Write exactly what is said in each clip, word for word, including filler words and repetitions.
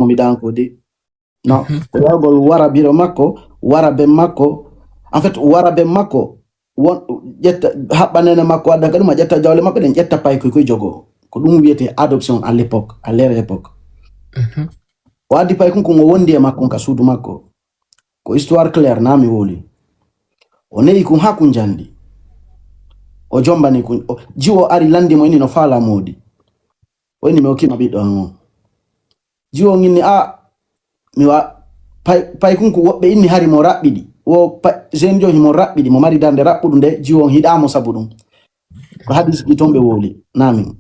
mo mi ɗan ko de. Non, ko yawgol wara biro makko, wara ben makko. En fait, wara ben makko, won, ƴetta, haɓɓa nene makko, adda ka ɗum, a ƴetta jawle maɓɓe ɗen, ƴetta paykoy koy jogo. Ko ɗum wiyetee adoption à l'époque, à leur époque. O addi paykun kun, o wondi e makko ka suudu makko. Ko histoire claire, na mi wowli. O ne'i kun haa kun jandi. O jombani kun. O, jiwo ari landi mo inni no faala moodi. O inni mi hokkima ɓiɗɗo an on. Jiwo on inni, a, mi wa, pay, paykun kun woɓɓe inni hari mo raɓɓiɗi. Wo pa, jeune jo himo raɓɓiɗi, mo mari darnde raɓɓuɗu nde, jiwo on hiɗa mo sabu ɗum. Ko hadis ɗi ton ɓe wowli, na min.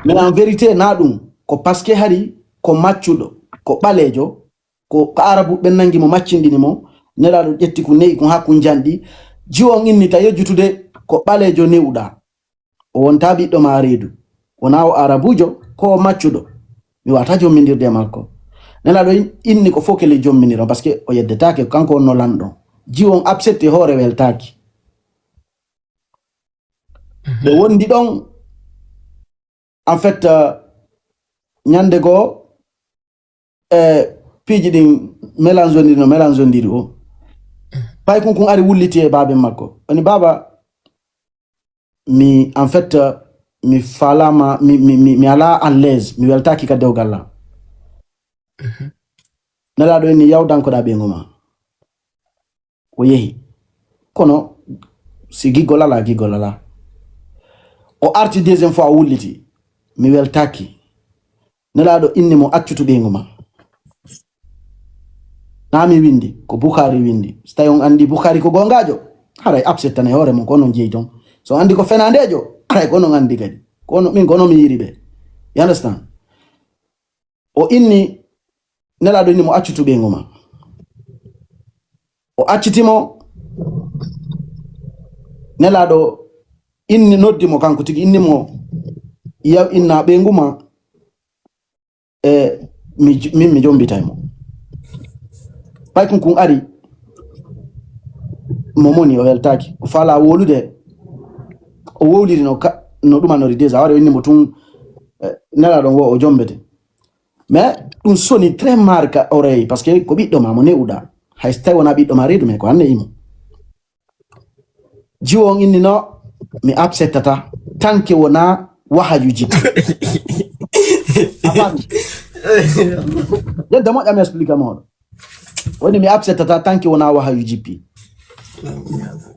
Mais en vérité, na ɗum. Ko parce que hari ko maccuɗo, ko ɓaleejo, ko, ko Arabu ɓen nangi mo, maccindini mo, Nelaaɗo ƴetti kun, ne'i kun haa kun janɗi. Jiwo on inni ta yejjutude ko ɓaleejo ne'uɗaa. O wontaa ɓiɗɗo maa reedu. Wonaa o Arabuujo, ko o maccuɗo. Mi waawataa jommindirde e makko. Nelaaɗo in, inni ko fof kele jomminiron, parce que o yeddetaake, kanko wonno lanɗo. Jiwo on accepté hoore weltaaki. Ɓe wondi ɗon, en fait, euh, ñande goo, e piiji ɗin mélange ndiri no mélange ndiri o. Paykun kun ari wulliti e baaben makko. Woni, "Baaba, mi, en fait, euh, mi faalaama, mi, mi, mi, mi alaa à l'aise, mi weltaaki ka dewgal lan." Nelaaɗo inni, "Yaw dankoɗaa ɓeyngu maa." O yehi. Kono si giggol alaa, giggol alaa. O arti deuxième fois, o wulliti. "Mi weltaaki." Nelaaɗo inni mo, "Accutu ɓeyngu maa." Naa mi windi, ko Bukhari windi. Si tawi on andi Bukhari ko goongaajo, haray acceptane hoore mon, ko onon jeyi ton. So on andi ko fenaandeejo, haray ko onon andi kadi. Ko ono, min ko onon mi yiiri ɓe. You understand? O inni, Nelaaɗo inni mo, "Accutu ɓeyngu maa." O acciti mo, Nelaaɗo inni, noddi mo kanko tigi, inni mo, "Yaw inna ɓeyngu maa, e mi j-, min mi jombitay mo." Paykun kun ari, mo moni, o weltaaki. O faalaa wowlude, o wowliri no ka, no ɗumanori déjà. Wari o inni mo tun, eh, Nelaaɗo on wo o jombete. Mais ɗum soni très mal ka oreille, parce que ko ɓiɗɗo maa mo ne'uɗaa. Hay so tawi wonaa ɓiɗɗo maa reedu, mais ko an ne'i mo. Jiwo on inni no, mi acceptata, tant que wonaa wahayu jippi. A faami? Yedda moƴƴa mi explique mooɗo. Woni mi acceptata tant que wonaa wahayu jippi.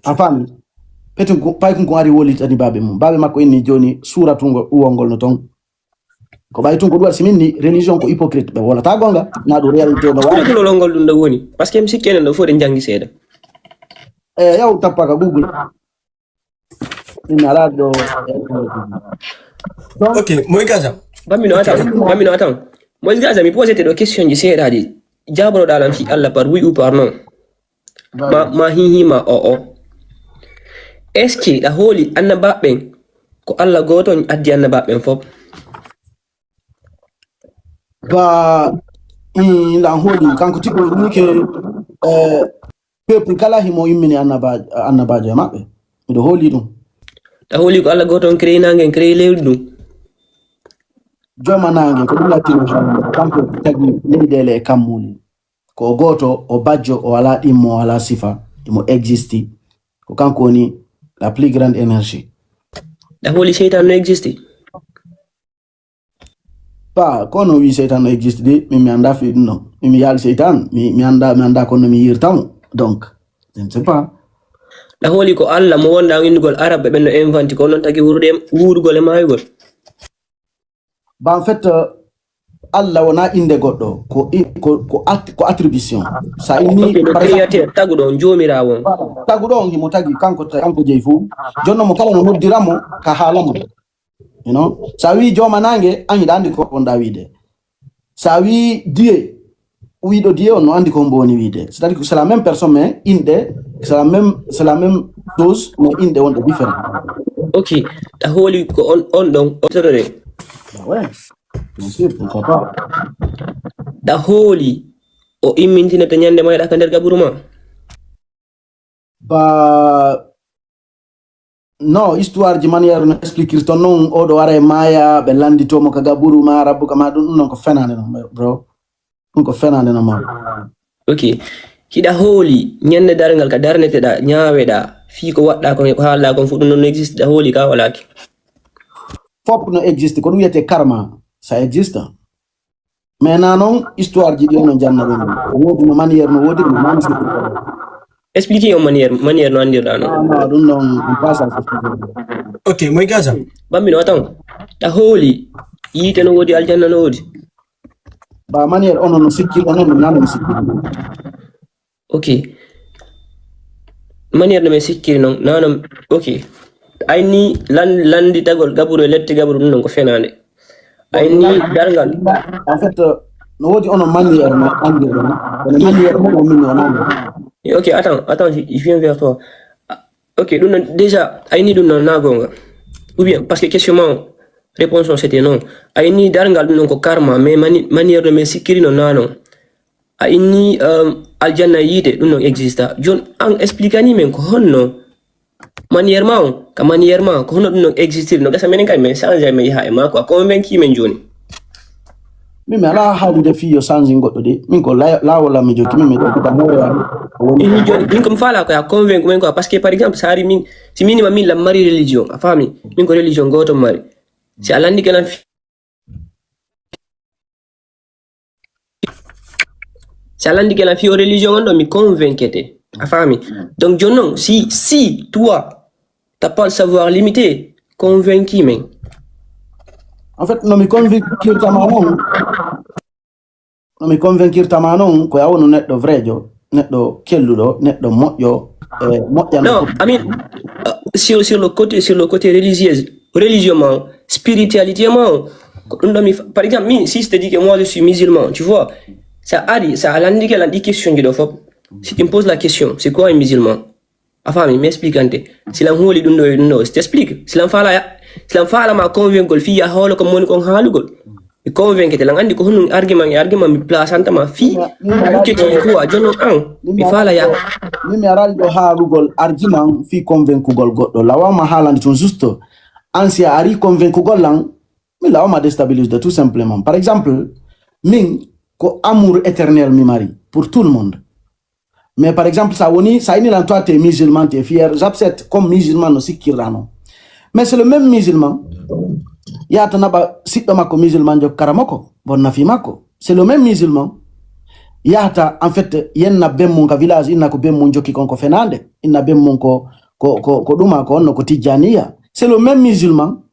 A faami? Petun ko, paykun ko ari wowlitani baabe mum. Baabe makko inni jooni suura tungo uwol ngol no ton. Ko ɓay tun ko ɗum waɗi si min ni religion ko hypocrite, ɓe wowlataa gonga, na ɗum réalité no waawi. Kulol ngol ɗum ɗo woni, parce que mi sikki enen ɗo fof ɗen janngi seeɗa. E yaw tappa ka Google. Min alaa ɗo. Donc, ok, Moy Gaza. Bammi no atan, bammi no atan. Moy Gaza, mi posete ɗo question ji seeɗaaji. Jaaboroɗaa lan fii Allah par oui ou par non. Ma, ma hihi ma o o. Est-ce que ɗa hooli annabaaɓe ɓen ko Allah gooto on addi annabaaɓe ɓen fof? Ba, mm, lan hooli, kanko tigi o ni ke, eh, peuple kala himo immini annaba-, annabaajo e maɓɓe. Miɗo hooli ɗum. Ɗa hooli ko Allah gooto on créé naange, en créé lewru ndun? Jooma naange, ko ɗum lattino kanko tagi leyɗeele e kammuuli. Ko o gooto, o bajjo, o alaa ɗimmo, o alaa sifa, himo existi. Ko kanko woni la plus grande énergie. Ɗa hooli seytaan no existi? Ba, ko no wi seytaan no existi de, min mi anndaa fii ɗum ɗon. Min mi yaali seytaan, mi, mi anndaa, mi anndaa kono mi yirta mo. Donc, je ne sais pas. Ɗa hooli ko Allah mo wonɗaa on innugol Arabɓe ɓen no inventi ko non tagi wuurude, wuurugol e maayugol? Ba, en fait, euh, Allah wonaa innde goɗɗo, ko i-, ko, ko at-, ko attribution. Sa inni, ok, no par exemple, créateur, taguɗo on, joomiraawo on. Voilà, taguɗo on, himo tagi, kanko ta-, kanko jeyi fof. Jonno mo kala no noddira mo, ka haala mo. You know? Sa wii jooma naange, an hiɗa anndi ko wonɗaa wiide. Sa wii Dieu, wiiɗo Dieu on no anndi ko hombo woni wiide. C'est-à-dire que c'est la même personne, mais inɗe, c'est la même, c'est la même chose, mais inɗe wonɗe différent. Ok, ɗa hooli ko on, on ɗon, on totore. Bah ouais, bien sûr, pourquoi pas. Ɗa hooli o immintinete ñande mayɗa ka nder gaburu ma? Bah, non, histoire ji manière no expliquer ton non, oɗo wara e maaya, ɓe landito mo ka gaburu ma, rabbu ka ma, ɗum, ɗum non ko fenaande non, bro. Ɗum ko fenaande no mawɗo. Ok. Hiɗa hooli ñande darngal ka darneteɗaa, ñaaweɗaa, fii ko waɗɗaa kon e ko haalɗaa kon fof ɗum non no existe, hiɗa hooli ka walaaki? Fof no existe, ko ɗum wiyetee karma, ça existe. Mais na non, histoire ji ɗi on no janna ɗum. Ko woodi no manière no woodi, no mani sikki. Expliquez on manière, manière no anndirɗaa non. Non, non, ɗum non, on passe à ce sujet. Ok, moy gasa? Bambino, attends. Hiɗa hooli, yiite no woodi, aljanna no woodi. Ba manière onon no sikkiri, onon no nano no sikkiri. Ok. Manière no men sikkiri non, nano, ok. Ayni lan-, landitagol gaburu e lette gaburu ɗum non ko fenaande. Ayni darngal. En fait, euh, no woodi onon manière no anndirɗon, kono manière mo min no nano. Ok, attends, attends, je, je viens vers toi. Ah, ok, ɗum non, déjà, ayni ɗum non na goonga. Ou bien, parce que question ma o, réponse o, c'était non. Ayni darngal ɗum non ko karma, mais mani-, manière no men sikkiri non na non. A inni, um, aljanna yiite, ɗum non exista. Jon, an expliquani men ko honno manière ma on, ka manière ma, ko honno ɗum non existir. No gasa menen kadi men change, men yaha e maako, a convaincu men joni. Min mi alaa haalude fii yo change goɗɗo de. Min ko la-, laawol am mi jokki, min mi jokki ka hoore am. Ko woni Ini joni, min ko mi faala ko ya convaincu men quoi, parce que par exemple, sa ari min, si min ma min la mari religion, a faami? Min ko religion gooto mi mari. Si a landike lan fi-, si a landike lan fii o religion on ɗo, mi convaincete. A faami? Donc, joni non, si, si toi, t'as pas le savoir limité, convaincu men. En fait, no mi convaincirta ma non, no mi convaincirta ma non, ko ya wonu neɗɗo vraiejo, neɗɗo kelluɗo, neɗɗo moƴƴo, e moƴƴano. Non, I mean, euh, sur, sur le côté, sur le côté religieux, religion ma, spiritualité ma, ko ɗum ɗo mi fa-, par exemple, mi, si je te dis que moi je suis musulman, tu vois, sa ari, sa a landike lan ɗi question ji ɗo fof, si tu me poses la question, c'est quoi un musulman? A faami, mi expliquante. Si lan hooli ɗum ɗo e ɗum ɗo, je t'explique. Si lan faala ya, si lan faala ma convaincugol fii ya hoolo ko moni kon haalugol. Mi convaincete, lan anndi ko honɗum argument e argument mi plaçanta ma fii. Min mi, min mi, ok, tu vois, joni non an, min mi mi faala ya. Min mi araali ɗo haalugol argument fii convaincugol goɗɗo. Lawa ma haalande tun juste. An si a ari convaincugol lan, mi lawa ma déstabiliser tout simplement. Par exemple, min ko amour éternel mi mari pour tout le monde. Mais par exemple, sa woni, sa ini lan toi, t'es musulman, t'es fier, j'accepte comme musulman no sikkirɗa non. Mais c'est le même musulman, yahata naɓa siɗɗo makko musulman jokki karamoko, bon nafi makko. C'est le même musulman, yahata en fait, yenna ben mun ka village, inna ko ben mun jokki kon ko fenaande, inna ben mun ko, ko, ko, ko ɗuma, ko honno ko tijjaniya. C'est le même musulman,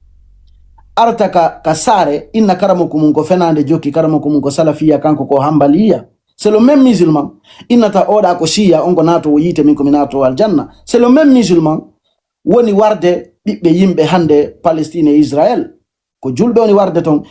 arta ka, ka saare, inna karamoko mun ko fenaande jokki, karamoko mun ko salafiya, kanko ko hambaliya. C'est le même musulman innata oɗa ko shiya, on ko naato o yiite, min ko mi naato aljanna. C'est le même musulman woni warde ɓiɓɓe yimɓe hannde Palestine e Israël. Ko julɓe woni warde ton.